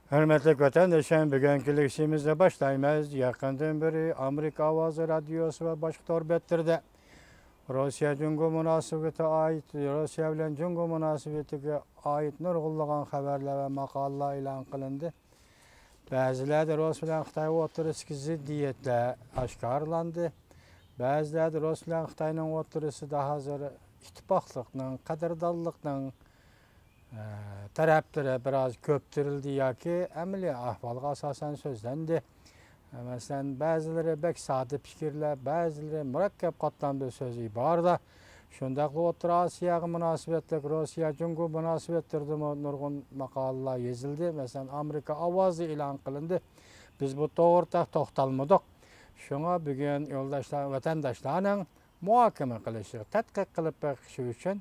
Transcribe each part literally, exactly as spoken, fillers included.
ھۆرمەتلىك ۋەتەندىشىم، بۈگۈنكى لېكسىيىمىزنى باشلايمىز. يېقىندىن بېرى ئامېرىكا ئاۋازى رادىيوسى ۋە باشقا تور بەتلىرىدە روسىيە جۇڭگو مۇناسىۋىتىگە ئائىت، روسىيە بىلەن جۇڭگو مۇناسىۋىتىگە ئائىت نۇرغۇنلىغان خەۋەرلەر ۋە ماقالىلەر ئېلان قىلىندى. بەزىلەردە رۇس بىلەن خىتاي ئوتتۇرىسىدىكى زىددىيەتلەر ئاشكارىلاندى. بەزىلەردە رۇس بىلەن خىتاينىڭ ئوتتۇرىسىدا ھازىر ئىتتىپاقلىقنىڭ، قەدىردانلىقنىڭ، ئە، تەرەپلىرى بىراز كۆپتۈرۈلدى ياكى ئەمەلىي ئەھۋالغا ئاساسەن سۆزلەندى. مەسىلەن، بەزىلىرى بەك ساددا پىكىرلەر، بەزىلىرى مۇرەككەپ قاتلامدا سۆز ئىبارىلەر. شۇنداقلا ئوتتۇرا ئاسىياغا مۇناسىۋەتلىك، روسىيە جۇڭگو مۇناسىۋەتلىرىدىمۇ نۇرغۇن ماقالىلەر يېزىلدى. مەسىلەن، ئامېرىكا ئاۋازى ئېلان قىلىندى. بىز بۇ توغرىدا توختالمىدۇق. شۇڭا بۈگۈن يولداشلار، ۋەتەنداشلارنىڭ مۇھاكىمە قىلىشى، تەتقىق قىلىپ بېقىشى ئۈچۈن،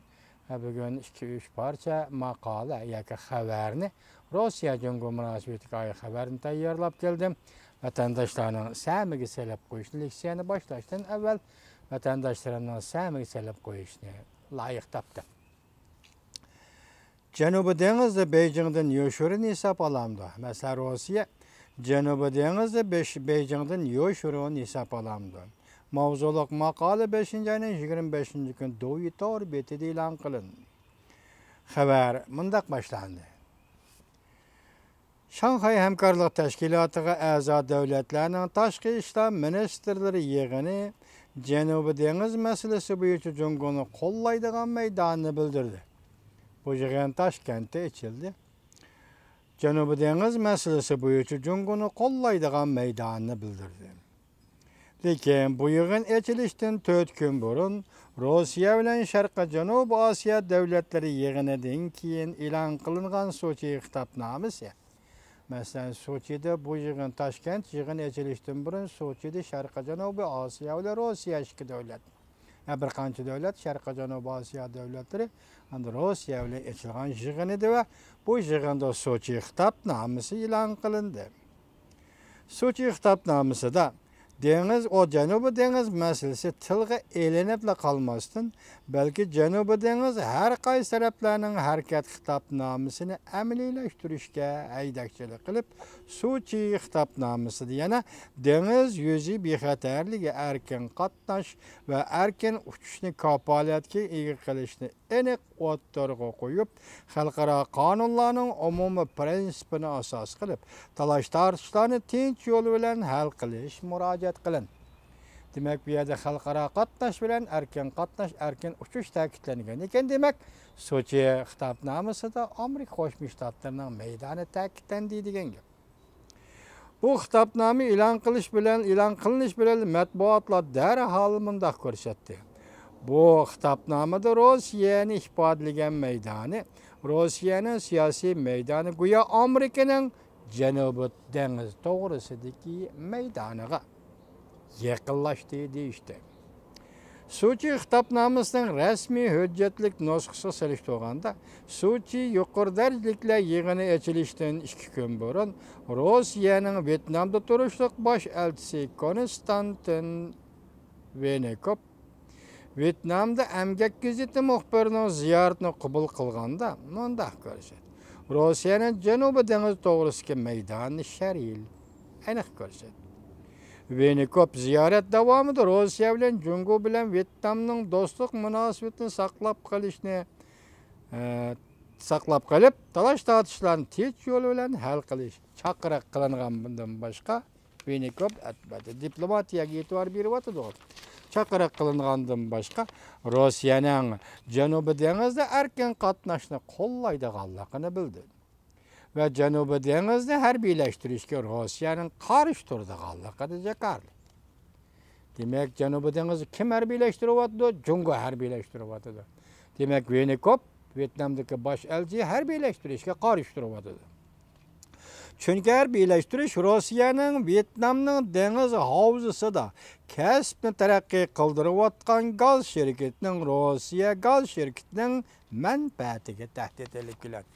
ھە، بۈگۈن ئىككى، ئۈچ پارچە ماقالە ياكى خەۋەرنى، روسىيە جۇڭگو مۇناسىۋىتىگە ئائىت خەۋەرنى تەييارلاپ كەلدىم. ۋەتەنداشلارنىڭ سەمىگە سېلىپ قويۇشنى، لېكسىيەنى باشلاشتىن ئەۋۋەل ۋەتەنداشلىرىمنىڭ سەمىگە سېلىپ قويۇشنى لايىق تاپتىم. جەنۇبىي دېڭىزنى بېيجىڭدىن يوشۇرۇن ھېساب ئالامدۇ؟ مەسىلەن، روسىيە جەنۇبىي دېڭىزنى بېش-، بېيجىڭدىن يوشۇرۇن ھېساب ئالامدۇ؟ ماۋزۇلۇق ماقالە بەشىنچى ئاينىڭ يىگىرمە بەشىنچى كۈنى دوۋيى تور بېتىدە ئېلان قىلىندى. خەۋەر مۇنداق باشلاندى. شاڭخەي ھەمكارلىق تەشكىلاتىغا ئەزا دۆلەتلەرنىڭ تاشقى ئىشلار مىنىستىرلىرى يىغىنى جەنۇبىي دېڭىز مەسىلىسى بويىچە جۇڭگونى قوللايدىغان مەيدانىنى بىلدۈردى. بۇ يىغىن تاشكەنتتە ئېچىلدى. جەنۇبىي دېڭىز مەسىلىسى بويىچە جۇڭگونى قوللايدىغان مەيدانىنى بىلدۈردى. لېكىن بۇ يىغىن ئېچىلىشتىن تۆت كۈن بۇرۇن روسىيە بىلەن شەرقىي جەنۇبىي ئاسىيا دۆلەتلىرى يىغىنىدىن كېيىن ئېلان قىلىنغان سوچى خىتابنامىسى، مەسىلەن، سوچىدا بۇ يىغىن، تاشكەنت يىغىن ئېچىلىشتىن بۇرۇن سوچىدا شەرقىي جەنۇبىي ئاسىيا بىلەن روسىيە ئىككى دۆلەت، يەنە بىر قانچە دۆلەت، شەرقىي جەنۇبىي ئاسىيا دۆلەتلىرى ئاندىن روسىيە بىلەن ئېچىلغان يىغىن ئىدى ۋە بۇ يىغىندا سوچى خىتابنامىسى ئېلان قىلىندى. سوچى خىتابنامىسىدا دېڭىز، ئۇ جەنۇبىي دېڭىز مەسىلىسى تىلغا ئېلىنىپلا قالماستىن، بەلكى جەنۇبىي دېڭىز ھەر قايسى تەرەپلەرنىڭ ھەرىكەت خىتابنامىسىنى ئەمەلىيلەشتۈرۈشكە ھەيدەكچىلىك قىلىپ، سوچى خىتابنامىسىدا يەنە دېڭىز يۈزى بىخەتەرلىكى، ئەركىن قاتناش ۋە ئەركىن ئۇچۇشنى كاپالەتكە ئىگە قىلىشنى ئېنىق ئوتتۇرىغا قويۇپ، خەلقئارا قانۇنلارنىڭ ئومۇمىي پىرىنسىپىنى ئاساس قىلىپ، تالاش-تارتىشلارنى تىنچ يول بىلەن ھەل قىلىش مۇراجىئەت قىلىن. دېمەك، بۇ يەردە خەلقئارا قاتناش بىلەن ئەركىن قاتناش، ئەركىن ئۇچۇش تەكىتلەنگەن ئىكەن. دېمەك، سوچى خىتابنامىسىدا ئامېرىكا قوشما شتاتلىرىنىڭ مەيدانى تەكىتلەندى دېگەن گەپ. بۇ خىتابنامە ئېلان قىلىش بىلەن، ئېلان قىلىنىش بىلەن مەتبۇئاتلار دەرھال مۇنداق كۆرسەتتى. بۇ خىتابنامىدا روسىيەنى ئىپادىلىگەن مەيدانى، روسىيەنىڭ سىياسىي مەيدانى گويا ئامېرىكىنىڭ جەنۇبىي دېڭىز توغرىسىدىكى مەيدانىغا يېقىنلاشتى دېيىشتى. سوچى خىتابنامىسىنىڭ رەسمىي ھۆججەتلىك نۇسخىسىغا سېلىشتۇرغاندا، سوچى يۇقىرى دەرىجىلىكلەر يىغىنى ئېچىلىشتىن ئىككى كۈن بۇرۇن روسىيەنىڭ ۋيېتنامدا تۇرۇشلۇق باش ئەلچىسى كونستانتىن ۋىننىكوف ۋيېتنامدا ئەمگەك گېزىتى مۇخبىرىنىڭ زىيارىتىنى قوبۇل قىلغاندا مۇنداق كۆرسەتتى: روسىيەنىڭ جەنۇبىي دېڭىز توغرىسىدىكى مەيدانىنى شەرھلىدى. ئېنىق كۆرسەتتى. ۋىننىكوف زىيارەت داۋامىدا روسىيە بىلەن جۇڭگو بىلەن ۋيېتنامنىڭ دوستلۇق مۇناسىۋىتىنى ساقلاپ قېلىشنى، ئە، ساقلاپ قېلىپ، تالاش-تارتىشلارنى تىنچ يول بىلەن ھەل قىلىش چاقىرىق قىلىنغاندىن باشقا، ۋىننىكوف ئەلۋەتتە دىپلوماتىيەگە ئېتىبار بېرىۋاتىدۇ. چاقىرىق قىلىنغاندىن باشقا، روسىيەنىڭ جەنۇبىي دېڭىزدا ئەركىن قاتناشنى قوللايدىغانلىقىنى بىلدۈردى. ۋە جەنۇبىي دېڭىزنى ھەربىيلەشتۈرۈشكە روسىيەنىڭ قارشى تۇرىدىغانلىقىنى جاكارلىدى. دېمەك، جەنۇبىي دېڭىزنى كىم ھەربىيلەشتۈرۈۋاتىدۇ؟ جۇڭگو ھەربىيلەشتۈرۈۋاتىدۇ. دېمەك، ۋىننىكوف ۋيېتنامدىكى باش ئەلچى ھەربىيلەشتۈرۈشكە قارشى تۇرۇۋاتىدۇ. چۈنكى ھەربىيلەشتۈرۈش روسىيەنىڭ ۋيېتنامنىڭ دېڭىز ھاۋزىسىدا كەسىپنى تەرەققىي قىلدۇرۇۋاتقان گاز شىركىتىنىڭ، روسىيە گاز شىركىتىنىڭ مەنپەئەتىگە تەھدىت ئېلىپ كېلەتتى.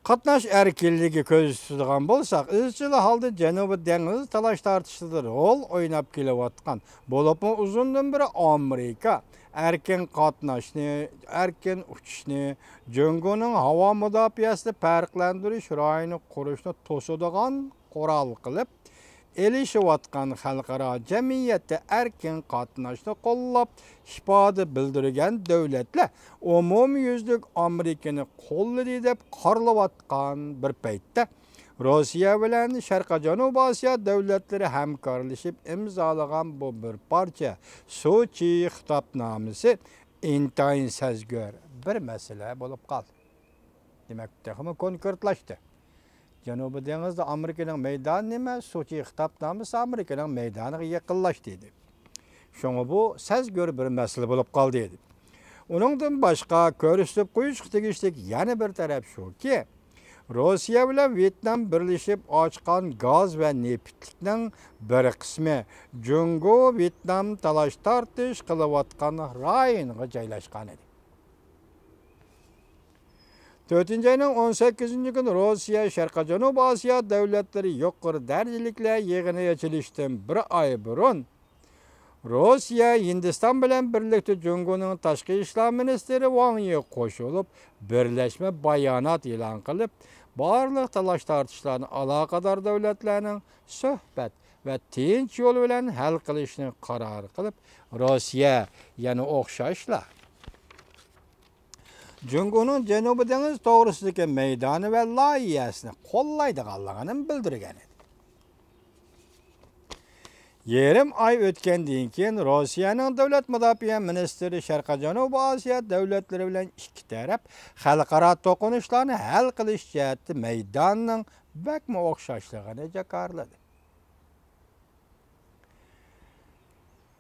قاتناش ئەركىنلىكى كۆزدە تۇتىدىغان بولساق، ئىزچىل ھالدا جەنۇبىي دېڭىز تالاش-تارتىشىدا رول ئويناپ كېلىۋاتقان، بولۇپمۇ ئۇزۇندىن بېرى ئامېرىكا ئەركىن قاتناشنى، ئەركىن ئۇچۇشنى، جۇڭگونىڭ ھاۋا مۇداپىئەسىنى پەرقلەندۈرۈش رايونى قۇرۇشنى توسىدىغان قورال قىلىپ ئېلىشىۋاتقان خەلقئارا جەمئىيەتتە ئەركىن قاتناشنى قوللاپ ئىپادە بىلدۈرگەن دۆلەتلەر ئومۇميۈزلۈك ئامېرىكىنى قوللىدى دەپ قارىلىۋاتقان بىر پەيتتە، روسىيە بىلەن شەرقىي جەنۇبىي ئاسىيا دۆلەتلىرى ھەمكارلىشىپ ئىمزالىغان بۇ بىر پارچە سوچى خىتابنامىسى ئىنتايىن سەزگۈر بىر مەسىلە بولۇپ قالدى. دېمەك، تېخىمۇ كونكرېتلاشتى. جەنۇبىي دېڭىزدا ئامېرىكىنىڭ مەيدانى نېمە؟ سوچى خىتابنامىسى ئامېرىكىنىڭ مەيدانىغا يېقىنلاشتى، دېدى. شۇڭا بۇ سەزگۈر بىر مەسىلە بولۇپ قالدى، دېدى. ئۇنىڭدىن باشقا، كۆرسىتىپ قويۇشقا تېگىشلىك يەنە بىر تەرەپ شۇكى، روسىيە بىلەن ۋيېتنام بىرلىشىپ ئاچقان گاز ۋە نېفىتلىكنىڭ بىر قىسمى جۇڭگو ۋيېتنام تالاش-تارتىش قىلىۋاتقان رايونغا جايلاشقان ئىدى. تۆتىنچى ئاينىڭ ئون سەككىزىنچى كۈنى روسىيە شەرقىي جەنۇبىي ئاسىيا دۆلەتلىرى يۇقىرى دەرىجىلىكلەر يىغىنى ئېچىلىشتىن بىر ئاي بۇرۇن، روسىيە ھىندىستان بىلەن بىرلىكتە جۇڭگونىڭ تاشقى ئىشلار مىنىستىرى ۋاڭ يى قوشۇلۇپ، بىرلەشمە بايانات ئېلان قىلىپ، بارلىق تالاش-تارتىشلارنى ئالاقىدار دۆلەتلەرنىڭ سۆھبەت ۋە تىنچ يول بىلەن ھەل قىلىشنى قارار قىلىپ، روسىيە يەنە ئوخشاشلا جۇڭگونىڭ جەنۇبىي دېڭىز توغرىسىدىكى مەيدانى ۋە لايىھەسىنى قوللايدىغانلىقىنى بىلدۈرگەن ئىدى. يېرىم ئاي ئۆتكەندىن كېيىن، روسىيەنىڭ دۆلەت مۇداپىئە مىنىستىرى شەرقىي جەنۇبىي ئاسىيا دۆلەتلىرى بىلەن ئىككى تەرەپ خەلقئارا توقۇنۇشلارنى ھەل قىلىش جەھەتتە مەيداننىڭ بەكمۇ ئوخشاشلىقىنى جاكارلىدى.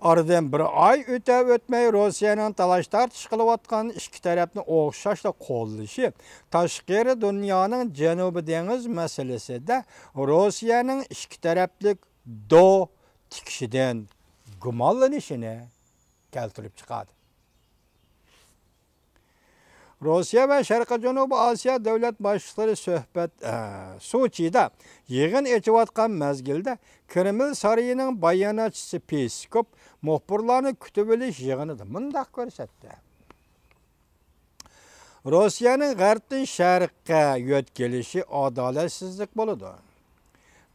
ئارىدىن بىر ئاي ئۆتە-ئۆتمەي، روسىيەنىڭ تالاش-تارتىش قىلىۋاتقان ئىككى تەرەپنى ئوخشاشلا قوللىشى تاشقىرى دۇنيانىڭ جەنۇبىي دېڭىز مەسىلىسىدە روسىيەنىڭ ئىككى تەرەپلىك دو تىكىشىدىن گۇمانلىنىشىنى كەلتۈرۈپ چىقاردى. روسىيە ۋە شەرقىي جەنۇبىي ئاسىيا دۆلەت باشلىقلىرى سۆھبەت، ئە، سوچىدا يىغىن ئېچىۋاتقان مەزگىلدە، كرېمىل سارىيىنىڭ باياناتچىسى پېسكوف مۇخبىرلارنى كۈتۈۋېلىش يىغىنىدا مۇنداق كۆرسەتتى: روسىيەنىڭ غەربتىن شەرققە يۆتكىلىشى ئادالەتسىزلىك بولىدۇ.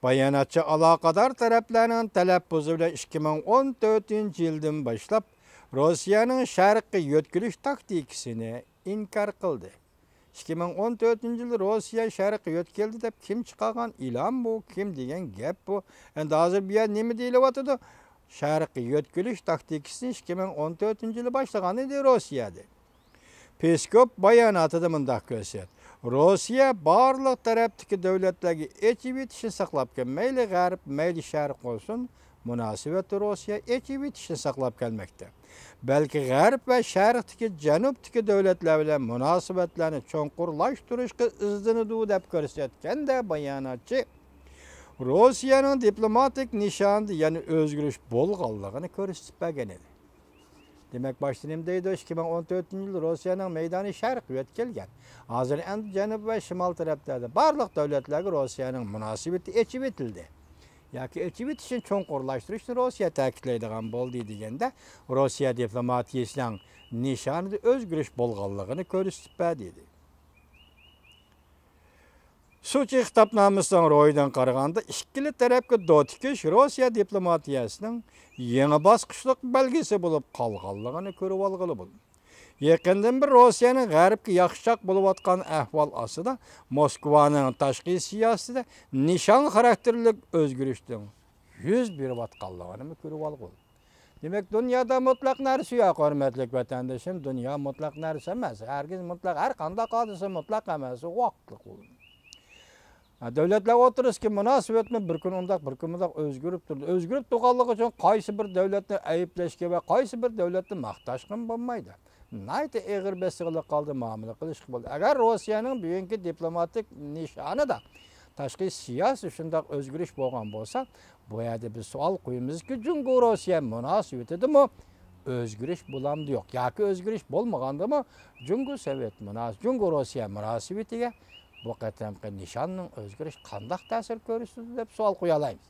باياناتچى ئالاقىدار تەرەپلەرنىڭ تەلەپپۇزى بىلەن ئىككى مىڭ ئون تۆتىنچى يىلدىن باشلاپ روسىيەنىڭ شەرققە يۆتكىلىش تاكتىكىسىنى ئىنكار قىلدى. ئىككى مىڭ ئون تۆتىنچى يىل روسىيە شەرققە يۆتكەلدى دەپ كىم چىقارغان ئېلان بۇ؟ كىم دېگەن گەپ بۇ؟ ئەمدى ھازىر بۇ يەردە نېمە دېيىلىۋاتىدۇ؟ شەرققە يۆتكىلىش تاكتىكىسىنى ئىككى مىڭ ئون تۆتىنچى يىلى باشلىغان ئىدى روسىيە، دېدى. پېسكوف باياناتىدا مۇنداق كۆرسەتتى: روسىيە بارلىق تەرەپتىكى دۆلەتلەرگە ئېچىۋېتىشنى ساقلاپ كەل، مەيلى غەرب، مەيلى شەرق بولسۇن، مۇناسىۋەتتە روسىيە ئېچىۋېتىشنى ساقلاپ كەلمەكتە. بەلكى غەرب ۋە شەرقتىكى، جەنۇبتىكى دۆلەتلەر بىلەن مۇناسىۋەتلەرنى چوڭقۇرلاشتۇرۇشقا ئىزدىنىدۇ، دەپ كۆرسەتكەندە، باياناتچى روسىيەنىڭ دىپلوماتىك نىشانىدا يەنە ئۆزگىرىش بولغانلىقىنى كۆرسىتىپ بەرگەن ئىدى. دېمەك، باشتا نېمە دەيدۇ؟ ئىككى مىڭ ئون تۆتىنچى يىل روسىيەنىڭ مەيدانى شەرق يۆتكەلگەن. ھازىر ئەمدى جەنۇب ۋە شىمال تەرەپلەردە بارلىق دۆلەتلەرگە روسىيەنىڭ مۇناسىۋىتى ئېچىۋېتىلدى. ياكى ئېچىۋېتىشنى چوڭقۇرلاشتۇرۇشنى روسىيە تەكىتلەيدىغان بولدى دېگەندە، روسىيە دىپلوماتىيىسىنىڭ نىشانىدا ئۆزگىرىش بولغانلىقىنى كۆرسىتىپ بەردى، دېدى. سوچى خىتابنامىسىنىڭ روھىدىن قارىغاندا، ئىككىلا تەرەپكە دو تىكىش روسىيە دىپلوماتىيەسىنىڭ يېڭى باسقۇچلۇق بەلگىسى بولۇپ قالغانلىقىنى كۆرۈۋالغىلى بولىدۇ. يېقىندىن بېرى روسىيەنىڭ غەربكە ياخشىچاق بولۇۋاتقان ئەھۋال ئاستىدا، موسكۋانىڭ تاشقى سىياسىتىدە نىشان خاراكتېرلىك ئۆزگىرىشنىڭ يۈز بېرىۋاتقانلىقىنىمۇ كۆرۈۋالغىلى. دېمەك، دۇنيادا مۇتلەق نەرسە يوق، ھۆرمەتلىك ۋەتەندىشىم. دۇنيا مۇتلەق نەرسە ئەمەس. ھەرگىز مۇتلەق، ھەر قانداق ھادىسە مۇتلەق ئەمەس، ۋاقىتلىق ئۇ. ھە، دۆلەتلەر ئوتتۇرىسىدىكى مۇناسىۋەتمۇ بىر كۈن ئۇنداق، بىر كۈن مۇنداق ئۆزگىرىپ تۇرىدۇ. ئۆزگىرىپ تۇرغانلىقى ئۈچۈن قايسى بىر دۆلەتنى ئەيىبلەشكە ۋە قايسى بىر دۆلەتنى ماختاشقىمۇ بولمايدۇ. ناھايىتى ئېغىر بېسىقلىق قالدى، مۇئامىلە قىلىشقا بولدى. ئەگەر روسىيەنىڭ بۈگۈنكى دىپلوماتىك نىشانىدا تاشقى سىياسىي شۇنداق ئۆزگىرىش بولغان بولسا، بۇ يەردە بىز سوئال قويىمىزكى، جۇڭگو روسىيە مۇناسىۋىتىدىمۇ ئۆزگىرىش بولامدۇ يوق؟ ياكى ئۆزگىرىش بولمىغاندىمۇ جۇڭگو سوۋېت مۇناس-، جۇڭگو روسىيە مۇناسىۋىتىگە بۇ قېتىمقى نىشاننىڭ ئۆزگىرىشى قانداق تەسىر كۆرسىتىدۇ دەپ سوئال قويالايمىز.